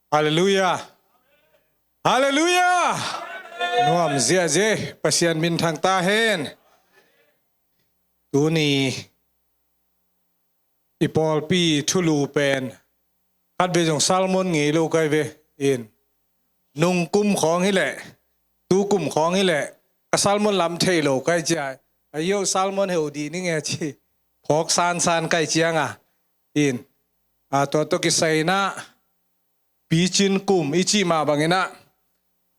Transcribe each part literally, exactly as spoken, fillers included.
Halleluiah. Halleluiah. Nuam ziahziah, Pasian minthang ta hen. Tuni i pawlpi thulu pen khat vei zong sermon ngei lo kai ve in. Nung kum khawng hi leh, tu kum khawng hi leh, ka sermon lam thei lo kai cia. A yo sermon heu dih ning e ci. Phawk sansan kai cianga in. A tua tawh kisai inah picin kum i cih mah banginah,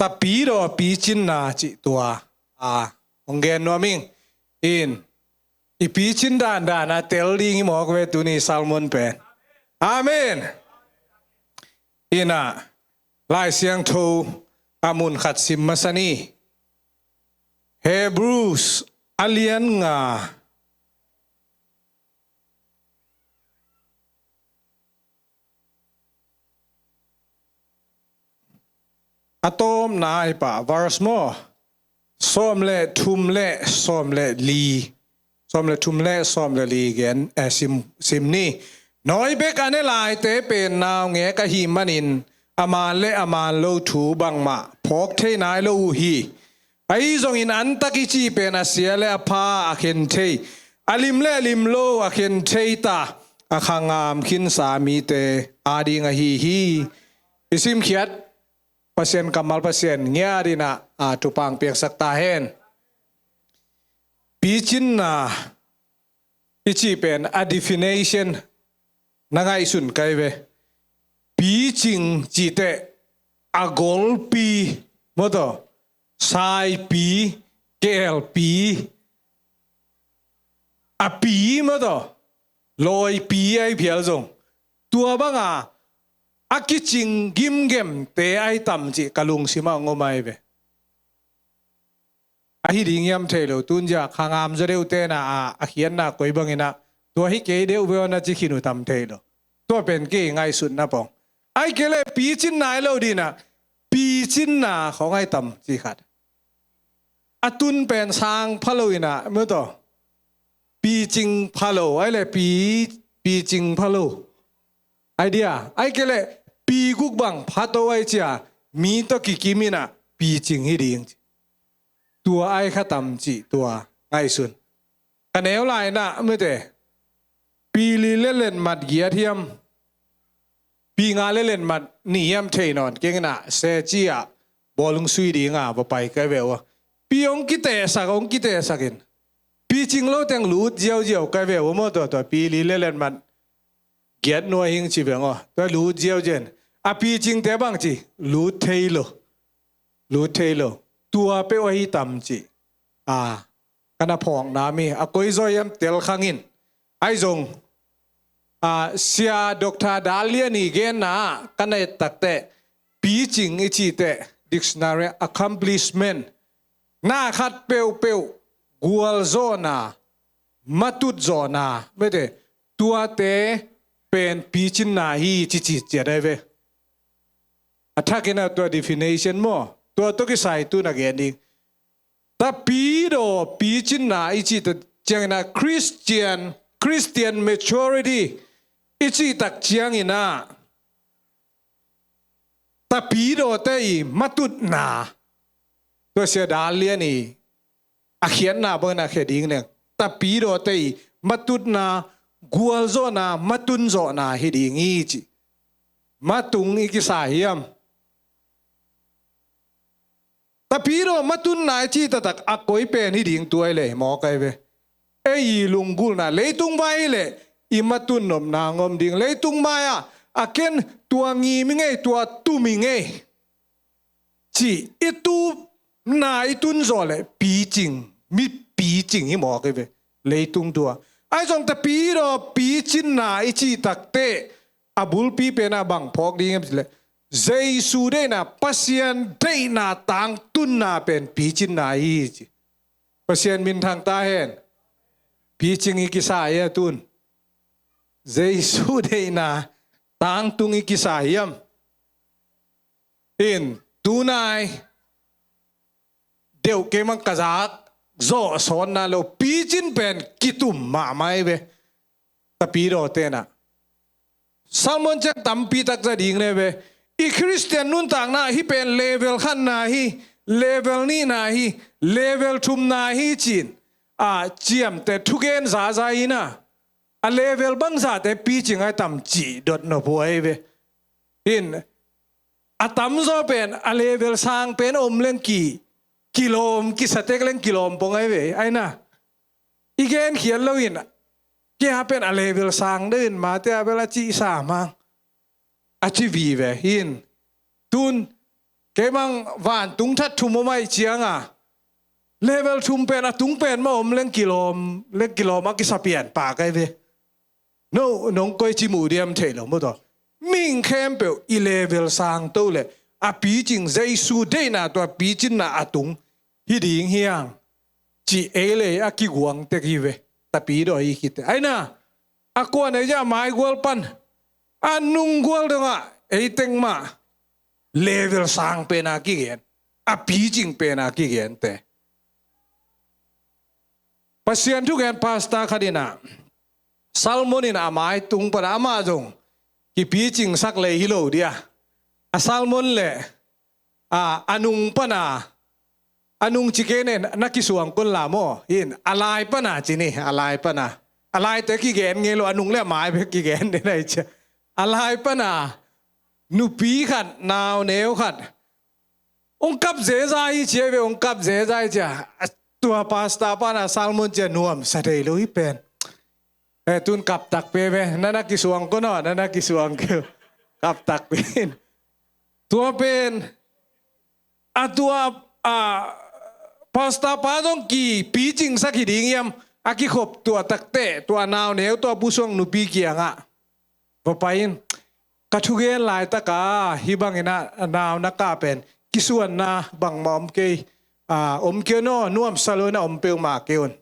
tapidaw picinna cih tua a hong gen nuam ing. In i picin dandan a tel ding hi mawk ve tuni sermon pen. Amen. Inah Lai Siangtho a mun khat sim masa ni. Hebrews a lian nga a tawpna ai pah verse maw, sawm le thum le sawm le li, sawm le thum le sawm le li gen, eh, sim, sim ni. Nawi bek a ne laite pen naungek ahih manin a man le a man lo thu bangmah phawk thei nai lo uh hi. Ahi zongin antak i cih pen a sia le a pha a khen thei, a lim le a lim lo a khen thei ta, a kha ngam khinsa mite ading ahi hi. I simkhiat Pasian kammal Pasian ngiat inah a thupha piaksak ta hen. Picinna i cih pen a definition na ngaihsun kai ve. Picing cih teh a golpi maw taw, saipi, keelpi, a pi maw taw, lawipi ai phial zong, tua banga a kicing gimgemte ai tam cih ka lungsimah ngom ai ve. Ahi ding hiam thei lo, tunzia kha ngam zaw deuh tena a, a khiatna koi banginah tua hi kei deuh ve aw na ci khin uh tam thei lo. Tua pen kei ngaihsutna pong. Ai kei leh picin nai lo dinah, picinna khawng ai tam ci khat. A tun pen sang pha lo inah maw taw, picing pha lo ai leh pi, picing pha lo. Ai dia, ai kei leh pi guk bang pha to ai cia, mi tawh kikim inah picing hi ding ci. Tua ai kha tam cih tua ngaihsun. Ka neu lai inah mite, pi li le letmat giat hiam, pi nga le letmat nih hiam thei nawn keng inah se ci-ah bawlung sui dinga va pai kai ve uh a. Pi hong kitehsak, hong kitehsak in, picing lo teng lut ziauziau kai ve uh a maw, tua tua pi li le letmat giat nuai hing ci veng aw. Tua lut ziauziau in a picingte bang ci, lut thei lo. Lut thei lo. Tua peuh ahi tam ci. A, ka na phawkna mi a koi zaw hiam tel khang in. Ai zong, a, Sia Doctor Dal Lian i genna ah ka na et takteh, picing i cih teh dictionary accomplishment, na khat peuhpeuh gualzawhna, matutzawhna, mete, tuate pen picinna hi ci ci ciat ai ve. A thakin a tua definition maw, tua tawh kisai tu na gen ding. Tapidaw picinna i cih ta ciangin a Christian, Christian maturity i cih tak ciangin a, tapidawte i matutna, tua Sia Dal Lian i a khiatna bangin a khia ding leng, tapidawte i matutna, gualzawhna, matunzawhna hi ding hi ci. Matung i kisa hiam? Tapidaw matunna i cih taktak a koi pen hi ding tuai lei mawk ai ve. Ei i lunggulhna, leitung vai leh i matun nopna ngom ding, leitung mai-ah a ken tua ngim i ngei, tua tum i ngei ci i tupna i tunzawh leh picing, mi picing hi mawk ai ve. Leitung tua ai zong tapidaw picinna i cih takteh a bulpi pen a bang phawk ding hiam cileh, Jesu deihna, Pasian deihna tangtunna pen picinna hi ci. Pasian minthang ta hen. Picing i kisa hi a tun. Jesu deihna tangtung i kisa hiam? In tunai deuh keimah ka zak zawh sawnna lo, picin pen kitum mahmah ai ve. Tapidaw tenah salmon ciang tampi tak za ding le ve. I Khristian nuntakna hih pen level khatna hi, level nihna hi, level thumna hi ci-in a ciamteh thugen zaza hi na. A level bangzahte picing a tam cih dot nop huai ve. In a tamzaw pen a level sang pen om leng ki kilawm, kisatek leng kilawm pong ai ve, ai na. I genkhiat loin kei a pen a level sang deuhin mate a bel a cihsa mang a ci vive hin. Tun keimang vantung that thum om ai cianga level thum pen a tung pen mah om leng kilawm, leng kilawm a kisapian pak ai ve. No, nong koi ci mu diam thei lo maw taw. Mihing khempeuh i level sang to le a picing Jesu deihna tua picinna a tung hi ding hiang ci ei lei a kiguang tek hi ve. Tapi daw hi khit te ai na. A kuan ei a maigual pan a nunggual dongah ei teng mah level sang pena kigen, a picing pena kigente. Pasian thugen pastor khat inah Salmon in a mai tung pana amah zong kipicingsak lei hi lo dia. A Salmon le a, a nung pana, a nung ci kei nen na kisuang kun la maw. In a lai pana ci ni, a lai pana. A laite kigen ngei lo, a nung le a mai bek kigen ni nai cia. A lai pana nupi khat, nau neu khat. Ong kap zeza hi cia ve, ong kap zeza hi cia. A tua pastor pana Salmon cia nuam sa thei lo hi pen. Eh, tun kap tak pe ve, na na kisuang ko no, na na kisuang ko. Kap tak pe. Tua pen a tua a pastor pa zong kipicingsak hi ding hiam, a kikhop tua takte tua nau neu tua pusuang nupi kiangah va pai in. Ka thugen laitaka hih bangin a nau na kah pen kisuanna bangmah om kei, a, om kei un aw, nuamsa lo in a om peuhmah kei un.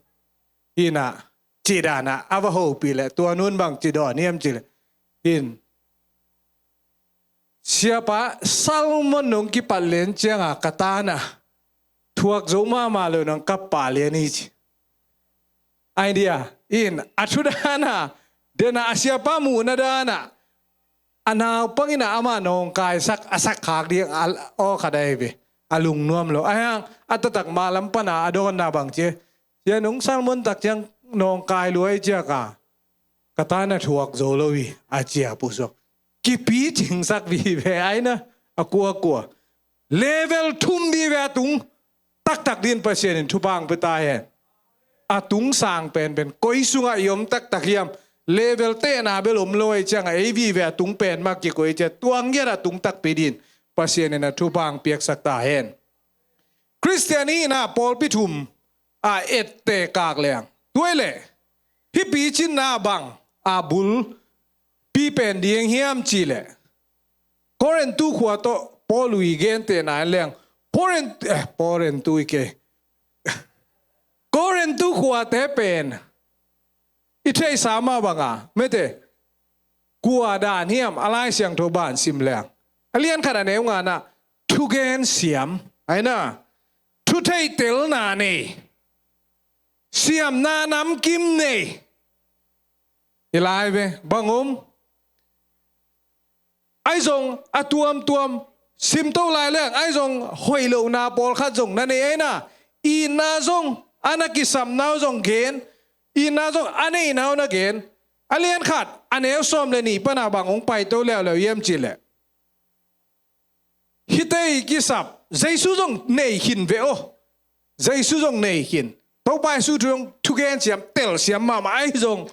Hinah cih danah a va hopih leh tua nun bang ci dawn hiam cih leh hin, siapa Salmon nong kipat len cianga ka tanah thuak zo mahmah lo nang kap pah lian hi ci. Idea in a thu danah denah a siapa muhna danah a naupang inah amah nawngkaisak a sakkhak ding a aw khat ahi ve. A lungnuam lo ahiang a taktak malam pana a dawnna bang ci. Cia nung Salmon tak ciang nawngkai luai ciaka ka tanah thuak zo lo hi a cia pusuak. Kipicingsak vive aina a kuakua. Level thum vive a tung taktak din Pasian in thupha ang pia ta hen. A tung sang penpen koi sungah i om taktak hiam? Level tehna bel om lo ahi cianga ei vive a tung pen mah kikoi cia tuang giat a tung takpi din Pasian in a thupha ang piaksak ta hen. Khristian hihna pawlpi thum a ette kak leng tuai leh hih picinna bang a bul pi pen ding hiam cih leh Korintu khua tawh Paul ui gente nai leng Korin, eh, Korintu i kei Korintu khuate pen i theihsa mah banga mete kua dan hiam a Lai Siangtho ban sim leng a lian khat a neu nganah thugen siam aina thutheihtelna nei siamna namkim nei i lai ve bang om. Ahi zong a tuamtuam simto lai leng ahi zong hoih lohna pawlkhat zong na nei aina itna zong a na kisapna uh zong gen itna zong a neihna uh na gen a lian khat a neu sawm le nih pana bang hong paito leuleu hiam cih leh hihte i kisap Jesu zong nei khin ve aw. Jesu zong nei khin. Topa Jesu thu zong thugen siam tel siam mahmah ahi zong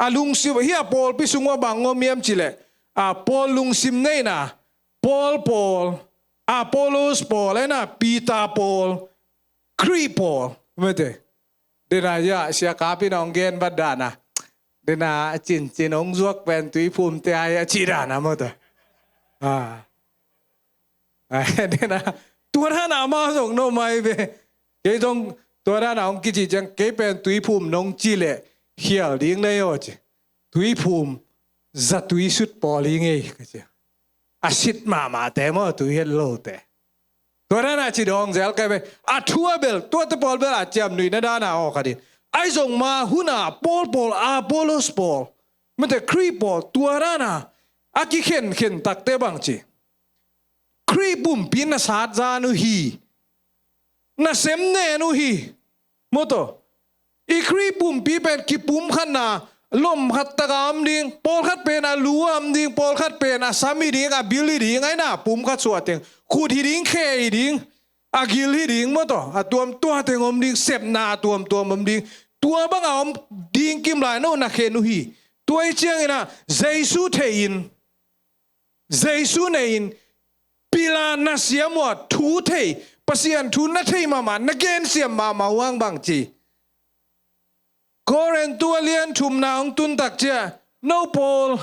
a lungsim hi a pawlpi sung ua bang om hiam cih leh a Paul lungsim neihna Paul Paul Apollos Paul aina Peter Paul Khrih Paul mete. Dena ya sia kapin a hong gen bat dana dena cincin hong zuak pen tuiphum te ai a cih dana maw ta. Dena tua dana amau zong no mai ve. Kei zong tua dana hong kici ciang kei pen tuiphum nong ci leh khial ding lei aw ci. Tuiphum za tuisut pawl hi ngei ka ci. A sit mahmahte maw tui het lote. Tua dana ci dawng zel kai ve a thu a bel tuate pawl bel a ciam nuihna dana aw khatin ahi zong ma huna Paul Paul Apollos Paul mete Khrih Paul tua dana a kikhenkhen takte bang ci. Khrih pumpi na sat zan uh hi. Na sem nen uh hi. Maw taw. I Khrih pumpi pen kipumkhatna, lom khat taka om ding, pawlkhat pen a lu a om ding, pawlkhat pen a sam hi ding, a bil hi ding, aina pumkhat suah teng, khut hi ding, khe hi ding, a gil hi ding, maw taw, a tuam tua teng om ding, sepna a tuamtuam om ding, tua banga om ding kim lai no na khen uh hi. Tua hi ciangina, Jesu thei in, Jesu nei in, pila na siam uh a thu thei, Pasian thu na thei mahmah, na gensiam mahmah uh ang bang ci. Korintu a lian thumna hong tun tak cia, no Paul,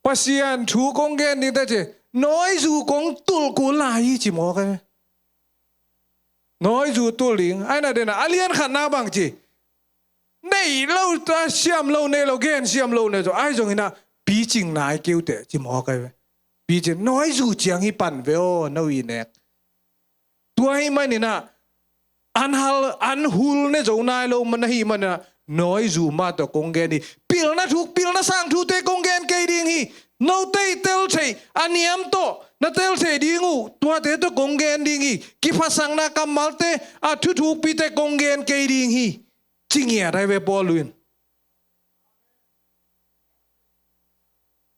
Pasian thu kong gen ding ta ci, nawizu kong tulh kul lai hi ci mawk ai. Nawizu tulh ding, aina dena, a lian khatna bang ci. Nei lo ta siam lo, nei lo gen siam lo, nei zo ai zongina, picing nai keu teh ci mawk ai ve. Picing nawizu ciang hi pan ve aw, no i nek. Tua hi manina, an hal, an hul ne zo nai lo man ahi manina, nawizu mah tawh kong gen hi. Pilna thuk, pilna sang thute kong gen kei ding hi. Note i tel thei, a niam tawh na tel thei ding uh, tuate tawh kong gen ding hi. Kiphasakna kammalte, a thuthukpite kong gen kei ding hi. Ci ngiat ai ve Paul in.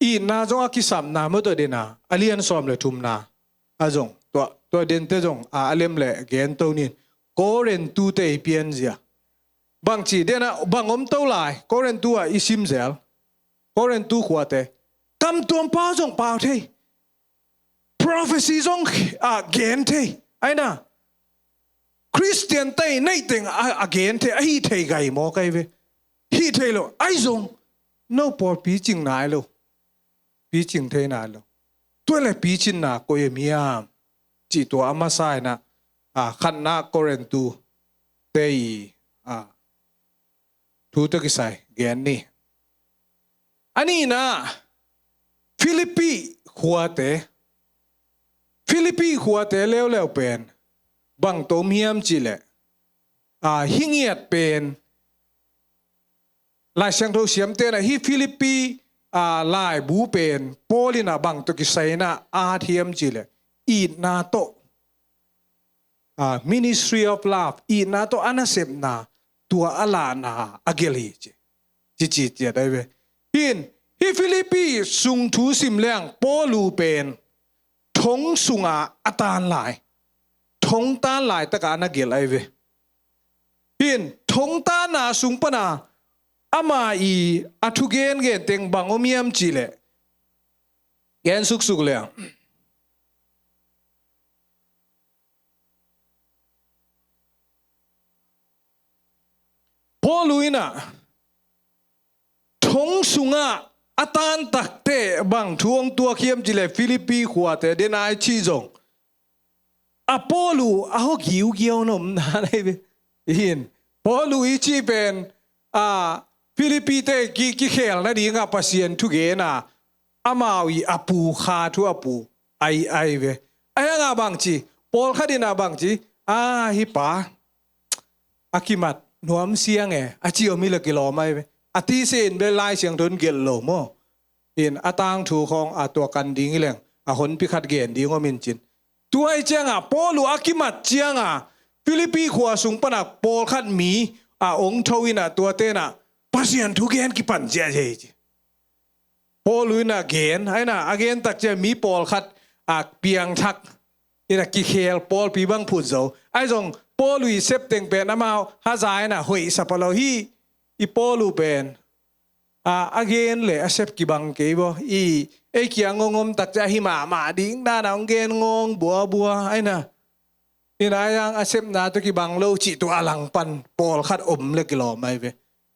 Itna zong a kisapna maw taw dena, a lian sawm le thumna. A zong, tua, tua dente zong, a, a lem le gen to nin. Korintute i pianzia. Bang ci dena, bang om to lai, Korintu a i simzel. Korintu khuate. Kam tuam pau zong pau thei. Prophecy zong, a, gen thei. Aina. Christian tei nei teng a, a gen thei, a hi thei gai mawk ai ve. Hi thei lo, ai zong. No Paul picing nai lo. Picing thei nai lo. Tua le picinna koi a miam. Ci tua a masa ina, a, khatna Korintu te i, a, thu tawh kisai gen ni. A nihna, Philippi khuate, Philippi khuate leuleu pen, bang tom hiam ci le, a, hi ngiat pen, Lai Siangtho siamtena hi Philippi, a, laibu pen, Paul ina bang tawh kisai ina at hiam ci le, itna tawh. A, ministry of love, itna tawh a nasepna, tua a lahna a gelh hi ci. Ci ci ciat ai ve. Hin, hi Philippi sung thu sim leng Paulu pen thong sunga a tan lai. Thong tan lai taka a na gelh ai ve. Hin, thong tanna sung pana ama i a thugen gen teng bang om hiam ci le. Gen suksuk leng. Paulu ina thong sunga a tan takte bang thu hong tuak hiam ci le Philippi khuate dena i ci zong. A Paulu a hawh giugiau na om na nai ve. Hin. Paulu i ci pen a Philippi te ki, kikhel nadinga Pasian thugena amau i a pu kha thu a pu ai ai ve. Ai anga bang ci, pawlkhat ina bang ci, a hi pa a kimat nuam siang e, a ci om hi le kilawm ai ve. A tise in bel Lai Siangtho in gelh lo maw. In a tangthu khawng a tua kan ding hi leng, a honpi khat gen ding om in cin. Tua hi cianga, Paulu a kimat cianga, Philippi khua sung pana pawlkhat mi a ong tho ina tua tena, Pasian thu gen kipan ziahziah hi ci. Paulu ina gen, aina a gen tak cia mi pawlkhat a piangthak ina kikhel pawlpi bang phut zo. Ai zong Paulu i sep teng pen amau haza ina hoih sapa lo hi i Paulu pen. A, a gen le a sep kibang kei baw. I, ei kia ngongom tak cia hi mahmah ding dana ong gen ngong buabua. Aina. Ina ai ang a sepna tu kibang lo cih tu a langpan pawlkhat om le kilawm ai ve.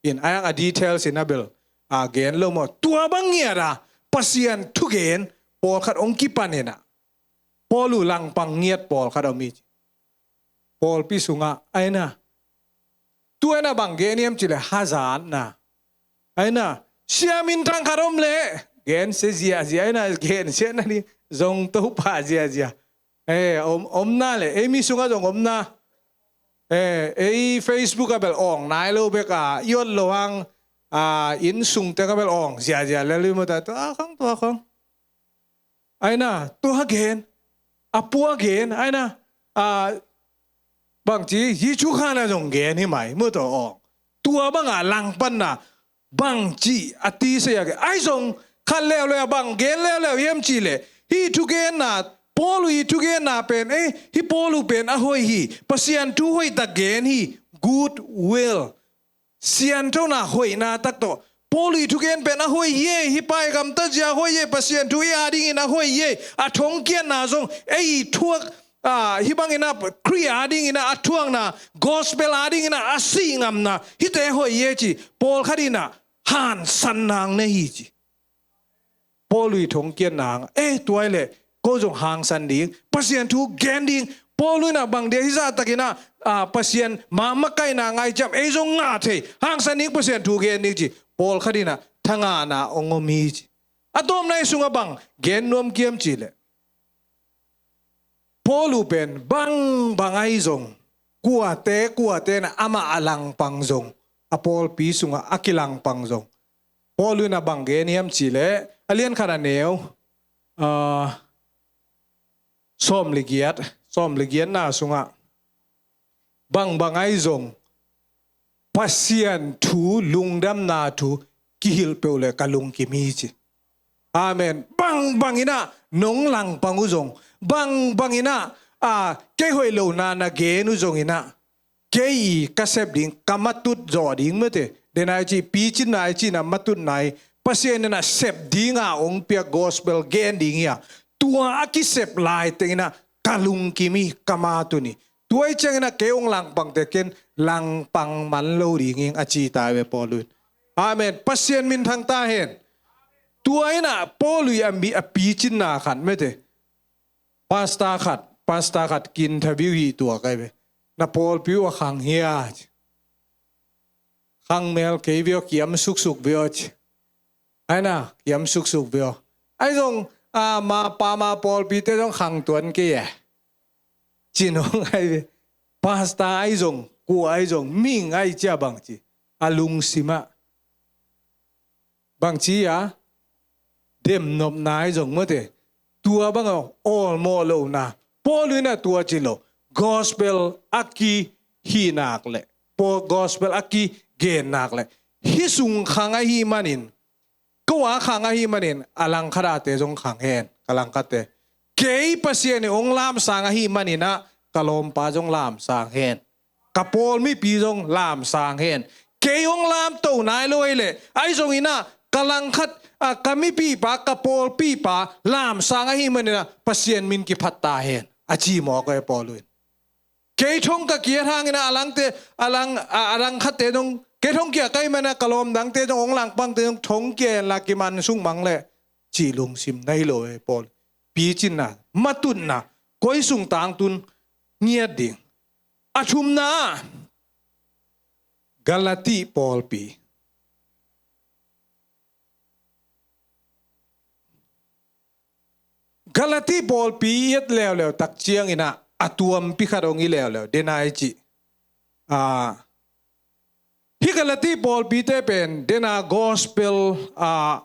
In ai ang a details ina bel a gen lo maw. Tua bang ngiat a Pasian thugen pawlkhat ong kipan ina. Paulu langpang ngiat pawlkhat om hi ci. Pawlpi sungah aina. Tu aina bang gen hiam ci le hazatna. Aina. Siamin thang khat om le. Gen se ziahziah aina gen se na ni. Zong to pa ziahziah. Eh, om, omna le. Ei mi sungah zong omna. Eh, ei Facebook a bel ong nai lo bek a. Iot lo hang. A, inn sung teng a bel ong ziahziah le li mo ta. Tua khong, tua khong. Aina, tua gen. A pua gen, aina, a, bangci, hi thukhana zong gen hi mai, mu tawh aw. Tua banga langpanna, bangci, a tisei a gen. Ai zong, khat leuleu, a bang gen leuleu, hiam cih leh. Hi thugenna, Paul uh hi thugenna pen, eh, hi Paul uh pen a hoih hi, Pasian thu hoihtak gen hi, good will. Sianthona hoihna tak tawh. Paul i thugen pen a hoih hi e, hi pai gamta zia hoih hi e, Pasian thu i a dingin a hoih hi e, a thongkiatna zong, ei i thuak, a, hi bangin a Khrih a dingin a thuakna, gospel a dingin a sih ngamna, hite hoih hi e ci, pawlkhat in a hansan nang ne hi ci. Paul i thongkiatna hang, eh, tuai le, ko zong hangsan ding, Pasian thu gen ding, Paul in a bang dia hi zahtakin a, a, Pasian ma, makaihna ngai ciam, ei zong ngah thei, hangsan ding Pasian thu gen ding ci, pawlkhat in a, thangahna ong om hi ci. A tawpna i sungah bang, gen nuam kiam ci le. Paul uh pen, bang, bang ai zong, kuate, kuate na amah a langpang zong, a pawlpi sungah a kilangpang zong. Paul in a bang gen hiam ci le, a lian khat a neu, a, sawm le giat, sawm le giatna sungah. Bang bang ai zong, Pasian thu, lungdamna thu, kihilh peuh le ka lungkim hi ci. Amen. Bang bang in a, nong langpang uh zong. Bang bang in a, a, kei hoih lohna na gen uh zong in a. Kei i ka sep ding, ka matut zawh ding mate. Dena i ci, picinna i cina matutna i. Pasian in a sep dinga ong piak gospel gen ding hi a. Tua a kisep lai teng in a ka lungkim hi, ka matut hi. Tua i ciangin a kei ong langpangte ken langpang man lo ding hi a ci ta ve Paul in. Amen. Pasian min thang ta hen. Tua in a Paul i a mi a picinna khat mate. Pastor khat, pastor khat ki interview hi tua kai ve. Na pawlpi uh a khang hia ci. Khang mel kei veo kiam suksuk veo ci. Aina, kiam suksuk veo. Ai zong, a, ma pa ma pawlpite zong khang tuan kei e. Ci nong ai ve. Pastor ai zong, kua ai zong, ming ai cia bang ci. A lungsim ah. Bang ci a, demnopna i zong mate. Tua bang a, awlmawh lohna. Paul in a tua ci lo. Gospel a kihih nak le. Paul gospel a kigen nak le. Hi sung khang ahi manin. Ko a khang ahi manin. A langkhat a te zong khang hen. Ka langkhat te. Kei Pasian i ong lamsang ahi manin a. Ka lawmpa zong lamsang hen. Ka pawl mipi zong lamsang hen. Kei hong lamto nai lo ei leh, ai zong in a, ka langkhat, a, ka mipipa, ka pawlpipa, lamsang ahi manin a, Pasian min kiphat ta hen. A ci mawk ei Paul in. Kei thong ka kiat hangin a, a langte, a lang, a, a langkhatte zong, kei thong kia kai manin a, ka lawm dangte zong, hong langpangte zong, thong kia hen la kiman sung mang leh. Ci lungsim na hi lo ei Paul. Picinna, matutna, koi sung tangtun ngiat ding. A thumna, Galati pawlpi. Galati pawlpi i et leuleu tak ciangin a, a tuampi khat hong hi leuleu, dena i ci. A, hi Galati pawlpite pen, dena gospel, a,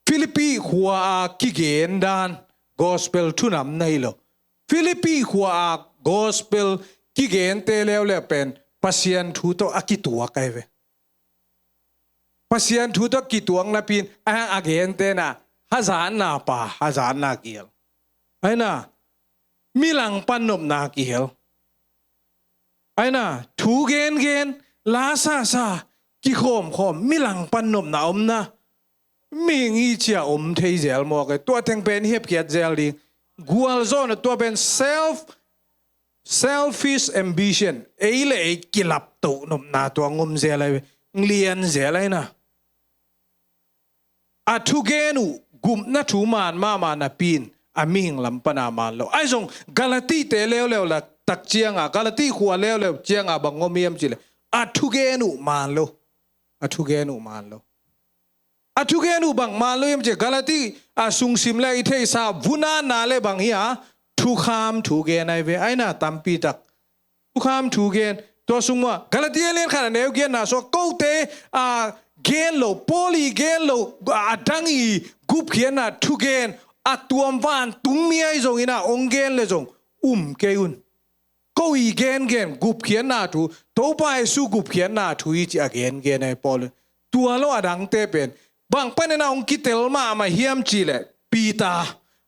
Philippi khua a kigen dan, gospel thunam na hi lo. Philippi khua a gospel kigente leuleu pen Pasian thu tawh a kituak ahi ve. Pasian thu tawh kituak napi in a, a gente na hazatna pa, hazatna kiel. Aina, milang pan nopna kiel. Aina, thu gengen, la sasa, kikhawmkhawm, milang pan nopna omna. Mihing i cia om thei zel mawk e. Tua teng pen hepkhiat zel ding. Gualzawhna tua pen self, selfish ambition. Ei le ei kilaptoh nopna tua ngom zel ahi. Nglian zel ahi na. A thugen uh gupna thu man mahmah napi in a mihing lam pana man lo. Ai zong Galati te leuleu la tak cianga, Galati khua leuleu cianga bang ngom hiam cile. A thugen uh man lo. A thugen uh man lo. A thugen uh bang man lo hiam cia Galati a sungsim le i theisa vunanna le bang hi a thukham thugen ai ve aina tampi tak. Thukham thugen tua sung mua Galati a lian khat a neu genna sua kote a gen lo, Paul i gen lo a dang i gupkhiatna thugen a tuam vantung mi ahi zongin ah hong gen le zong um kei un. Ko i gengen gupkhiatna thu, Topa Jesu gupkhiatna thu hi ci a gengen ahi Paul in. Tua lo a dangte pen bang panin ah hong kitel mahmah hiam cih leh Peter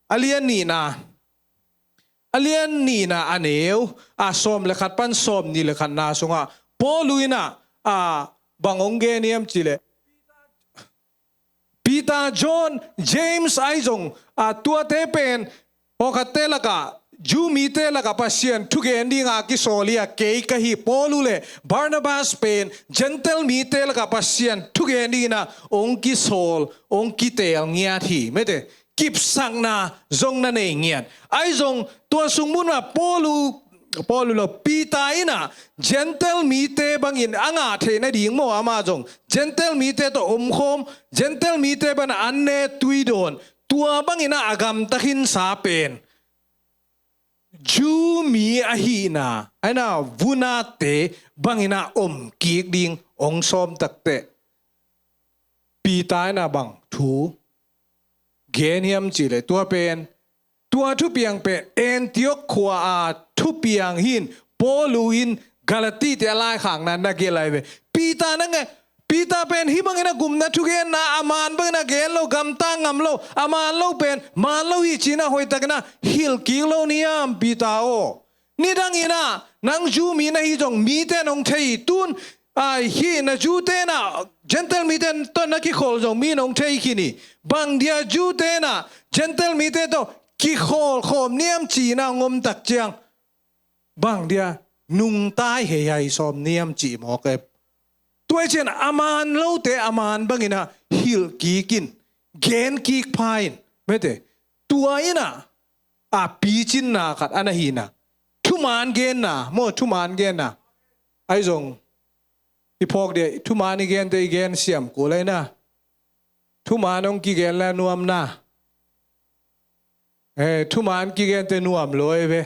a lian nihna, a lian nihna a neu a sawm le khat pan sawm nih le khatna sungah Paul in ah a bang hong gen hiam cih leh Peter, John, James ahi zong a tuate pen pawlkhatte lakah Jew mite lakah Pasian thugen dinga kisawl hi a, kei ka hi. Paul uh le Barnabas pen Gentile mite lakah Pasian thugen dingin ah hong kisawl, hong kiteel ngiat hi. Mete, kipsakna zong na nei ngiat. Ahi zong tua sung munah Paul uh, Paul uh lo, Peter in ah Gentile mite bangin a ngah theih nading maw, amah zong Gentile mite tawh omkhawm, Gentile mite bana an ne tui dawn, tua bangin ah a gamta khinsa pen Jew mi ahihna, ahi na, vunate bangin ah om kik ding hong sawm takteh Peter in ah bang thu gen hiam cih leh tua pen, tua thupiang pen Antioch khua a thupiang hi in, Paul uh in Galati te a laikhakna na gelh lai ve. Peter na nge, Peter pen hih bangin ah gupna thugenna a man bangin ah gen lo, gamta ngam lo, a man lo pen man lo hi ci-in ah hoihtakin ah hilh kik lo ni hiam, Peter aw. Nidangin ah nang Jew mi na hi zong mite in hong thei hi. Tun, a, hih na Jew-te in ah Gentile mite tawh na kikhawl zong mi in hong thei khin hi. Bang dia Jew-te in ah Gentile mite tawh kikhawl khawm ni hiam ci-in ah hong om tak ciang, bang dia nungta i hei hai sawm ni hiam cih mawk e. Tua hi ciang a man lote a man bangin ah hilh kik in, gen kik pha in. Mete, tua in ah a picinna khat a na hi in ah, thuman genna maw, thuman genna. Ahi zong i phawk dia, thuman i gente i gen siam kul ahi na. Thuman hong kigen le nuamna. Eh, thuman kigente nuam lo ahi ve.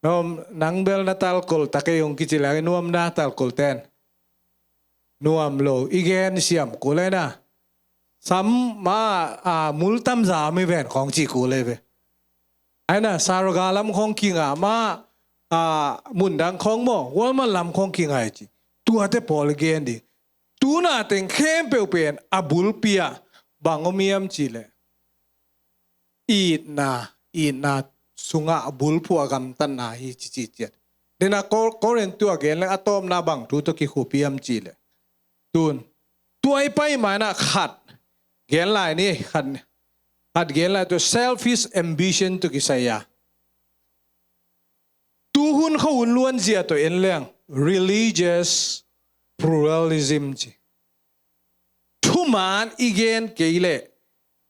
Nuam, nang bel na talkol tak ei hong kici le nuamna, talkol ten. Nuam lo, i gen siam kul ahi na. Sam ma, a, multam za mi ven khawng ci kul ahi ve. Ahi na, Saraga lam khawng kinga ma, a, mundang khawng maw, Walmart lam khawng kinga i ci. Tuate pawl i gen ding. Tuna teng khempeuh pen a bulpi ah bang om hiam cih leh itna, itna sungah a bulphuh a gamtatna hi ci, ci ciat. Nina Kor-, Korin tua gen leng a tawpna bang thu tawh kikhup hiam cih leh, tun, tua i pai ma-in ah khat gen lai ni, khat, khat gen lai, tua selfish ambition tawh kisai a. Tuhun khuahun luanzia tawh en leng religious pluralism ci. Thuman i gen kei leh,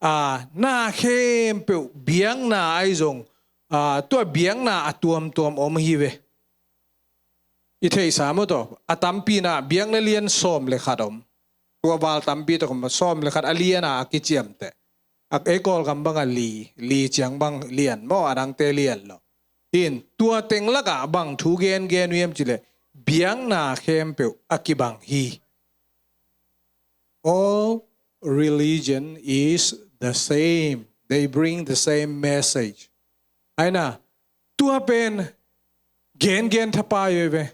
a, na khempeuh biakna ahi zong, a, tua biakna a tuamtuam om hi ve. I theihsa maw taw, a tampi in ah biakna lian sawm le khat om. Tua val tampi tawh om, sawm le khat a lian a, a kiciamteh. A, ei Kawlgam bangah li, li ciang bang lian maw, a dangte lian lo. In, tua teng lakah bang thu gengen uh hiam cih leh, biakna khempeuh a kibang hi. All religion is the same. They bring the same message. Ahi na, tua pen gengen thapai ve ve.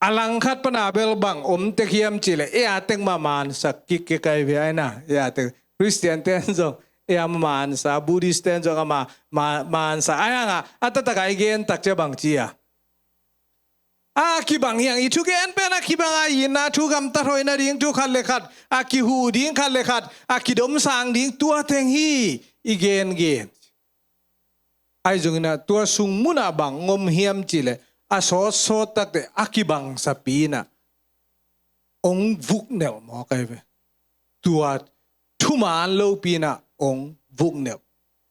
A langkhat pana bel bang om tek hiam cih leh, ei a tek mah mansak kik kik ahi ve, ahi na, ei a tek. Khristian ten zong ei a mah mansak, Buddhist ten zong a mah, mah, mansak. Ahi hangah a taktak a i gen tak ciang bang ci a, a kibang hi hang, i thugen pen a kibang a, i itna thu gamtat hoih nading thu khat le khat a kihuh ding, khat le khat a kidomsang ding, tua teng hi i gengen. Ahi zongin ah tua sung munah bang om hiam cih leh, a sawtsawt takteh a kibangsapi in ah hong vuknelh mawk ahi ve. Tua thuman lopi in ah hong vuknelh.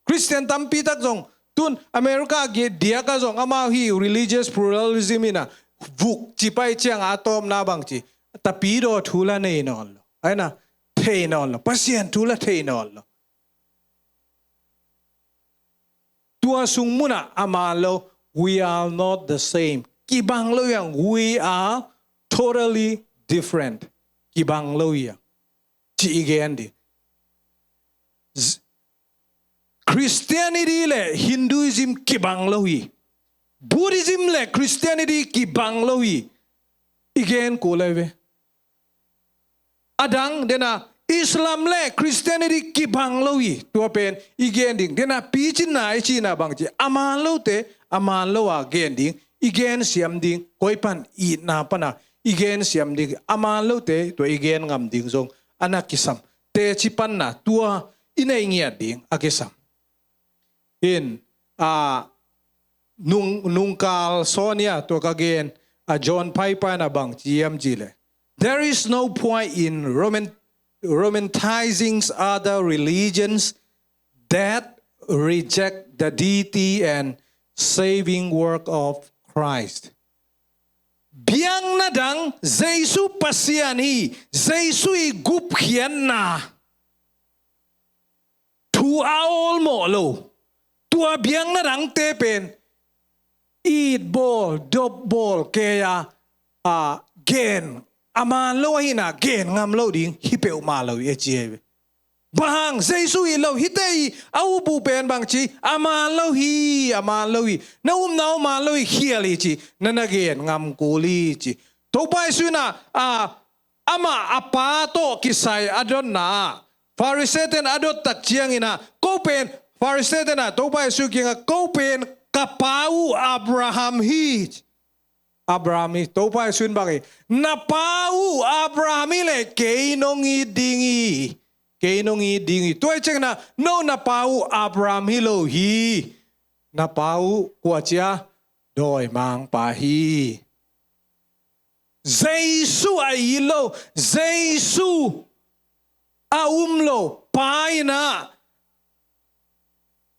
Khristian tampi tak zong, tun America ge-, diakah zong amau hih religious pluralism in ah vuk ci pai ciangah a tawpna bang ci, tapidaw thu la nei nawn lo, ahi na, thei nawn lo, Pasian thu la thei nawn lo. Tua sung munah a man lo, we are not the same. Kibang lo hi hang, we are totally different. Kibang lo hi hang, ci i gen ding. Z-, Christianity le Hinduism kibang lo hi. Buddhism le Christianity kibang lo hi. I gen kul lai ve. A dang, dena, Islam le Christianity kibang lo hi. Tua pen i gen ding. Dena, picinna i cihna bang ci, a man lote a man lo a gen ding. I gen siam ding. Koi pan, itna pana i gen siam ding. A man lote tua i gen ngam ding zong a na kisam. Teci panna tua i nei ngiat ding a kisam. In, a, nung, nungkal sawnia tua ka gen, a, John Piper na bang ci hiam cih leh, "There is no point in roman-, romanticizing other religions that reject the deity and saving work of Christ." Biakna dang, Jesu Pasian hi, Jesu i gupkhiatna thu a awlmawh lo. Tua biakna dangte pen itbawl, dopbawl kei a, a, gen a man lo ahihna, gen ngam lo ding hi peuhmah lo hi, a ci hi ve. Bang hang, Jesu it lo, hihte i a up uh pen bang ci, a man lo hi, a man lo hi. Na upna uh man lo hi, khial hi ci, na na gen ngam kul hi ci. Topa Jesu in a, a, amah a Pa tawh kisai a dotna ah, Pharisee-te in a dot tak ciangin ah, ko pen, Pharisee-te in ah Topa Jesu kiangah, "Ko pen ka pa uh Abraham hi." Abraham hi, Topa Jesu in bang hi, "Na pa uh Abraham hi leh kei nong it ding hi. Kei nong it ding hi. Tua hi ciangin ah, no na pa uh Abraham hi lo hi. Na pa uh kua ci a, dawimangpa hi." Jesu a it lo, Jesu a um lo, Pa in ah,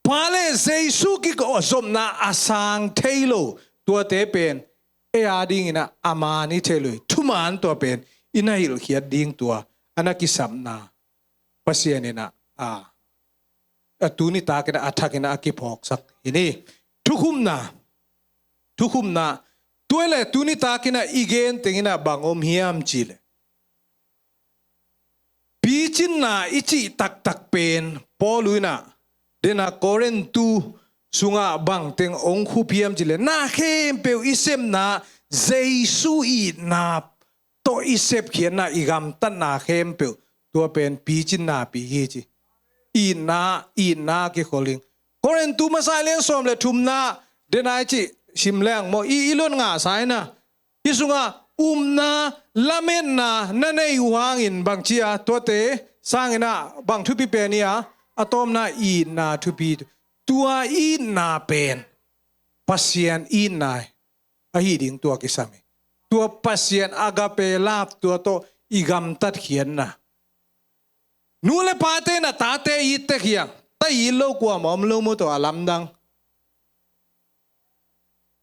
Pa le Jesu kikawmna a sang thei lo, tuate pen ei a dingin ah a man hi thei lo hi. Thuman tua pen i na hilhkhiat ding tua a na kisapna Pasian in ah, a, a tuni takin ah, a thakin ah a kiphawksak hi ni. Thukhupna, thukhupna, tua hi leh tuni takin ah i gen tengin ah bang om hiam cih leh, picinna i cih taktak pen Paul in ah, dena, Korintu sungah bang teng hong khup hiam cih leh, na khempeuh i sepna, Jesu itna tawh i sepkhiatna, i gamtatna khempeuh, tua pen picinna pi hi ci. Itna, itna kikhol ding. Korintu masa lian sawm le thumna, dena i cih sim leng maw, i, i luat ngahsa in ah, hih sungah upna, lametna na neih uh hangin bang ci a, tuate sangin ah bang thupi pen hi a, a tawpna itna thupi. Tua itna pen Pasian itna ahi ding tua kisam hi. Tua Pasian agape love tua tawh i gamtatkhiatna. Nu le pate in ah tate it tek hi hang. Ta it lo kuamah om lo maw, tua a lamdang.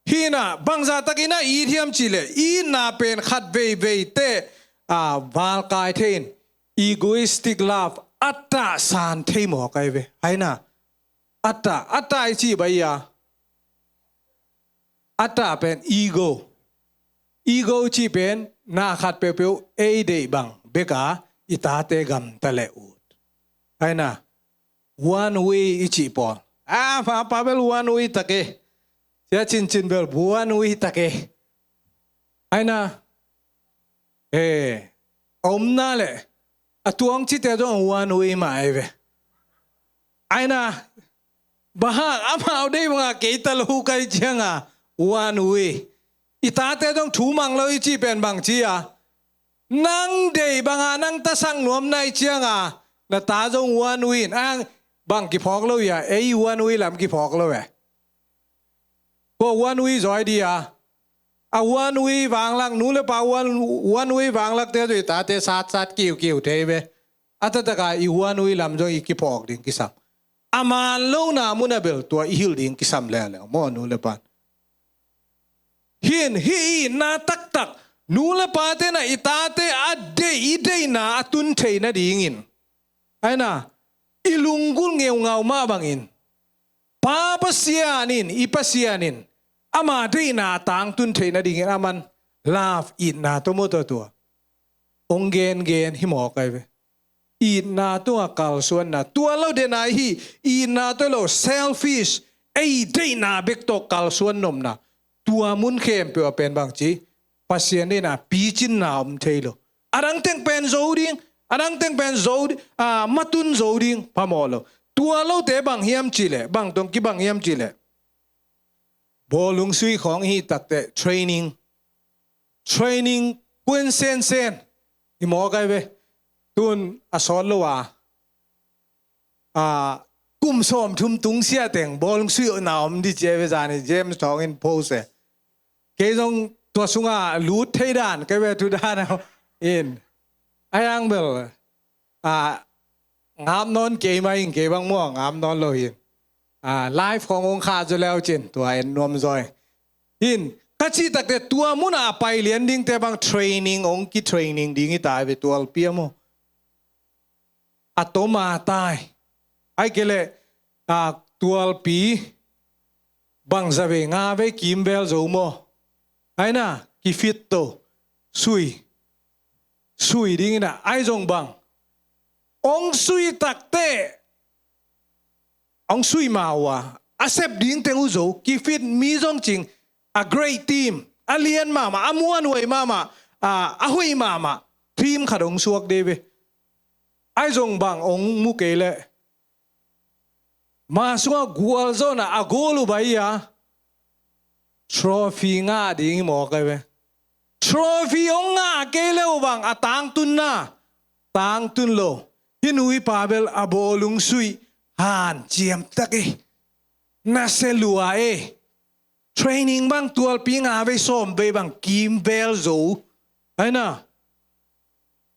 Hi in ah, bangzah takin ah it hiam cih leh, itna pen khat veivei teh, a, valkai thei in, egoistic love, a tah san thei mawk ahi ve. Hai na, a tah, a tah i cih bang hi a, a tah pen ego. Ego cih pen na khat peuhpeuh ei deih bang bek a i tate gamta le ut. Hai na, one way i cih pawl. A, pa, pa bel one way tak e. Sia Cincin bel one way tak e. Hai na, e, a omna le a tuang cite zong one way mah ahi ve. Hai na, bang hang, amau deih banga kei ta lo kai cianga one way. I tate zong thu mang lo i cih pen bang ci a, nang deih banga nang ta sak nuam nai cianga na ta zong one way in, a, bang kiphawk lo hi a, ei one way lam kiphawk lo e. Kua one way zaw hi di a, a one way vanglak, nu le pa one, one way vanglakte zong i tate satsat kiukiu thei ve. A taktak a i one way lam zong i kiphawk ding kisam. A man lona mun a bel tua i hilh ding kisam leuleu maw, nu le pa? Hi in, hih itna taktak, nu le pate in ah i tate a deih, i deihna a tun theih nadingin, hai na, i lunggulh ngeungau mah bangin, Pa Pasian in, i Pasian in ama deihna a tangtun theih nadingin aman love, itna tawh maw, tua, tua hong gengen hi mawk ahi ve. Itna tungah kalsuanna, tua lo dena hi. Itna tawh lo, selfish, ei deihna bek tawh kalsuan nopna, tua mun khempeuh a pen bang ci, Pasian deihna picinna om thei lo. A dang teng pen zo ding, a dang teng pen zo, a, matun zo ding phamawh lo. Tua lote bang hiam cih leh, bang tawh kibang hiam cih leh, bawlung sui khawng i hih takteh training, training kun sensen i mawk ai ve. Tun a sawt lo a, a, kum sawmthum tung siah teng bawlung sui na om ding ci ai ve, zani James Thawng in post e. Kei zong tua sungah lut thei dan kei ve, tu dan a in. Ai ang bel, a, ngap nawn kei mah in, kei bang maw ngap nawn lo hi. A, live khawng hong khah zaw leu cin tua en nuam zaw hi. Ka cih takteh tua munah a pai lian dingte bang training, hong ki training ding hi ta ve, tualpi a maw. A tom a tai. Ai kei leh, a, tualpi bang za vei, nga vei kimvel zo maw. Ai na, kifit to. Sui. Sui ding ina, ai zong bang. Hong sui takteh, hong sui ma uh a, a sep ding teng uh zo, kifit mi zong cing, a great team, a lian mahmah, a muanhuai mahmah, a, a hoih mahmah team khat hong suak ding ve. Ai zong bang hong mu kei leh, ma sungah gualzawhna a goal uh bai a, trophy ngah ding hi mawk ai ve. Trophy hong ngah kei leh uh bang a tangtunna, tangtun lo. Hih nu hih pa bel a bawlung sui hanciam tak ei. Nasia lua ei. Training bang tualpi nga vei sawm vei bang kimvel zo. Ai na.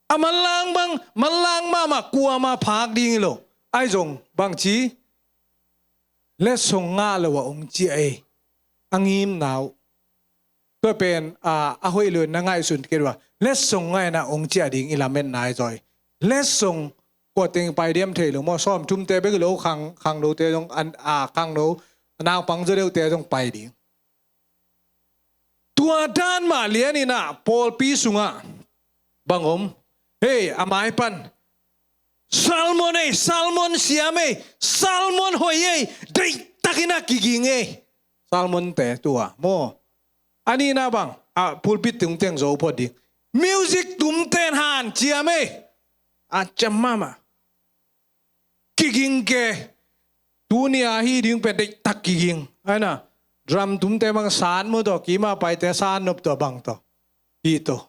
A manlang bang, manlang mahmah kuamah phak ding hi lo. Ai zong bang ci, letsong ngah lo a hong ciah ei. A ngimna uh. Tua pen, a, a hoih lo in na ngaihsun kei uh a, letsong ngah ina hong ciah ding i lametna hi zaw hi. Letsong kua teng pai diam thei lo maw, sawmthumte bek hi lo, khang, khangnote zong, an, a, khangno, a naupang zaw deuhte zong pai ding. Tua dan mah lian ina pawlpi sungah bang om. Hei, a mai pan, sermon ei, sermon siam ei, sermon hoih ei, deihtak ina kiging ei. Sermonte tua maw. A nihna bang, a, pulpit tung teng zo phot ding. Music tumte in hanciam ei. A ciam mahmah. Kiging ke. Tuni a hih ding pen deihtak kiging. Ai na. Drum tumte bang san mu tawh, kima paite san nop tawh bang tawh. Hih tawh.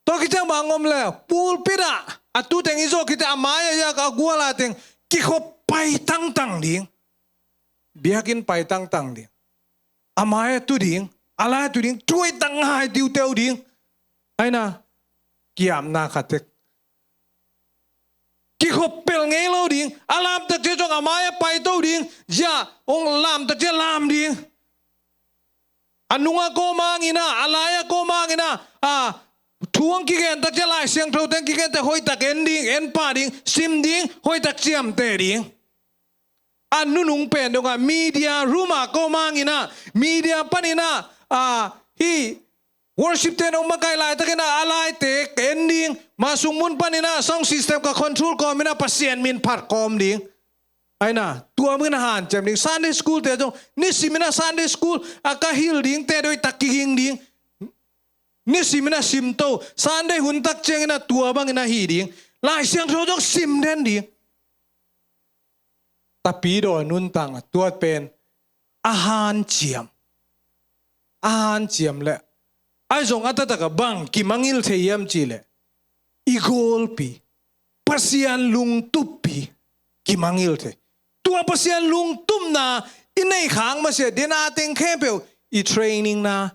Tua khit ciang bang om leh, pulpit ah, a tu teng i zawh khit teh a mai ah yak a gual a teng kikhop pai tangtang ding. Biakinn pai tangtang ding. A mai ah tu ding, a lai ah tu ding, thuaitak ngai tiuteu ding. Ai na, kiamna khat tek. Kikhop pel ngei lo ding, a lamtak ciang zong a mai ah paito ding, zia, hong lamtak ciang lam ding. A nungah kawmang ina, a lai-ah kawmang ina, a, thu hong kigen tak ciang Lai Siangtho teng kigen teh hoihtak en ding, en pah ding, sim ding, hoihtak ciamteh ding. A nunung pen dongah media room ah kawmang ina, media pan ina, a, hih worship te nong makai laitak ina, a laite en ding, mah sung mun pan ina, sound system ka control kawm ina, Pasian min phat kawm ding. Ai na, tua mun a hanciam ding. Sunday school te zong, nisim ina Sunday school a ka hilh ding te deihtak kiging ding. Nisim ina simto, Sunday hun tak ciang ina tua bang ina hi ding. Lai Siangtho zong sim den ding. Tapidaw nuntakna tua pen a hanciam. A hanciam leh. Ai zong a taktak a bang kimangngilh thei hiam cih leh, i gawlpi, Pasian lungtuppi kimangngilh thei. Tua Pasian lungtupna i neih khak masiah, dena teng khempeuh, i training na,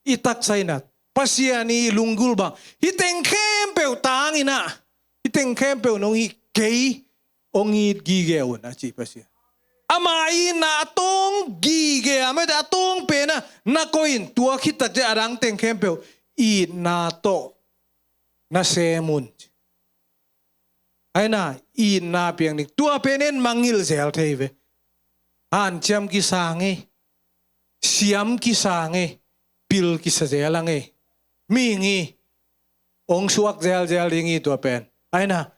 i taksa ina, Pasian i lunggulh bang, hih teng khempeuh tang ina, hih teng khempeuh nong hih kei hong it gige un a ci Pasian. Ama itna a tawng gige a, mete a tawng pen a na koih in, tua khit tak ciang a dang teng khempeuh itna tawh na sem un. Ai na, itna piang ding. Tua pen en mangngilh zel thei ve. Hanciam kisa ngei. Siam kisa ngei. Pil kisa zel a ngei. Mihing hi. Hong suak zelzel ding hi tua pen. Ai na,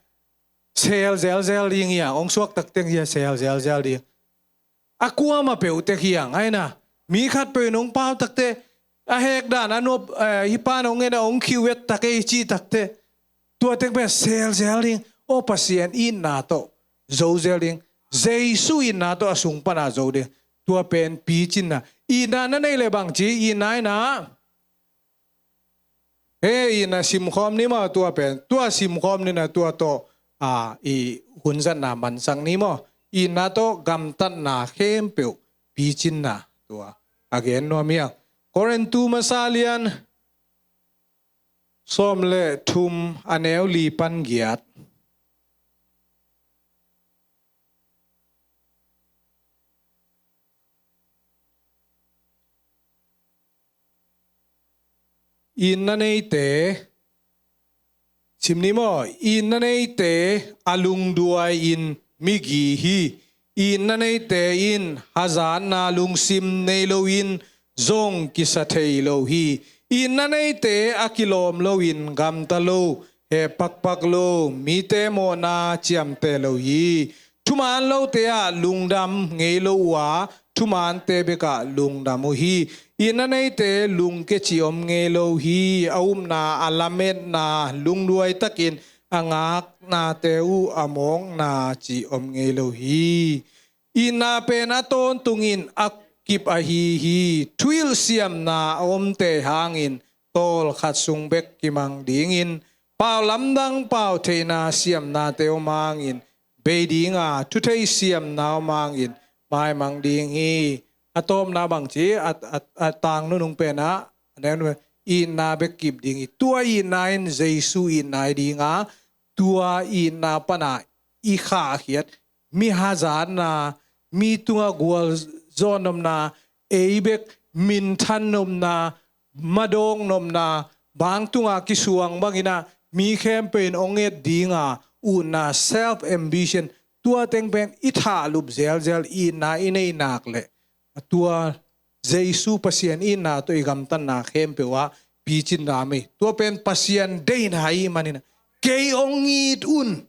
Sel zelzel ding hi hang, hong suak takte hi a sel zelzel ding. A kuamah peuh tek hi hang, aina. Mi khat peuh in hong pau takte, a hekdan, a nuap, eh, hih pan hong en a hong khiuet tak ei cih takte. Tua teng pen sel zel ding, aw Pasian itna tawh zo zel ding. Jesu itna tawh a sung pana zo ding. Tua pen picinna. Itna na neih leh bang ci, itna ina. He, itna simkhawm ni maw tua pen. Tua simkhawm ni na tua tawh, a, i hunzatna mansak ni maw. Itna tawh gamtatna khempeuh picinna tua. A gen nuam hi hang. Korintu masa lian sawm le thum a neu li pan giat. Itna neite, sim ni maw, itna neite a lungduai in migi hi. Itna neite in hazatna lungsim nei loin zong kisa thei lo hi. Itna neite a kilawm loin gamta lo, he pakpak lo, mite mawhna ciamteh lo hi. Thuman lote ah lungdam ngei lo uh a, thumante bekah lungdam uh hi. Itna neite lungke cih om ngei lo hi. A upna, a lametna, lungduai takin a ngaknate uh a mawkna cih om ngei lo hi. Itna pen a tawntungin a kip ahi hi. Thuhilh siamna a omte hangin tawlkhat sung bek kimang dingin, pau lamdang pau theihna siamnate om hangin bei dinga, thuthei siamna om hangin maimang ding hi. A tawpna bang ci, a, a, a tang nunung penah, a neu nunung, itna bek kip ding hi. Tua itna in Jesu itna hi dinga, tua itna pana i khahkhiat, mi hazatna, mi tunga gualzawh nopna, ei bek minthan nopna, madawk nopna, bang tunga kisuang bangin ah mi khempeuh in hong et dinga utna, self ambition, tua teng pen i thahlup zelzel, itna i neih nak leh, tua Jesu Pasian itna tawh i gamtatna khempeuh ah picinna om hi. Tua pen Pasian deihna ahih manin ah, kei hong it un,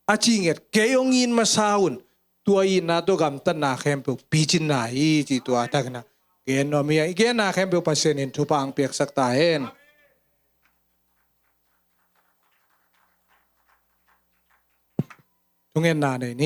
a ci ngiat, kei hong it masa un, tua itna tawh gamtatna khempeuh picinna hi, ci tua takin ah gen nuam hi. I genna khempeuh Pasian in thupha hong piaksak ta hen. Thungetna nei ni.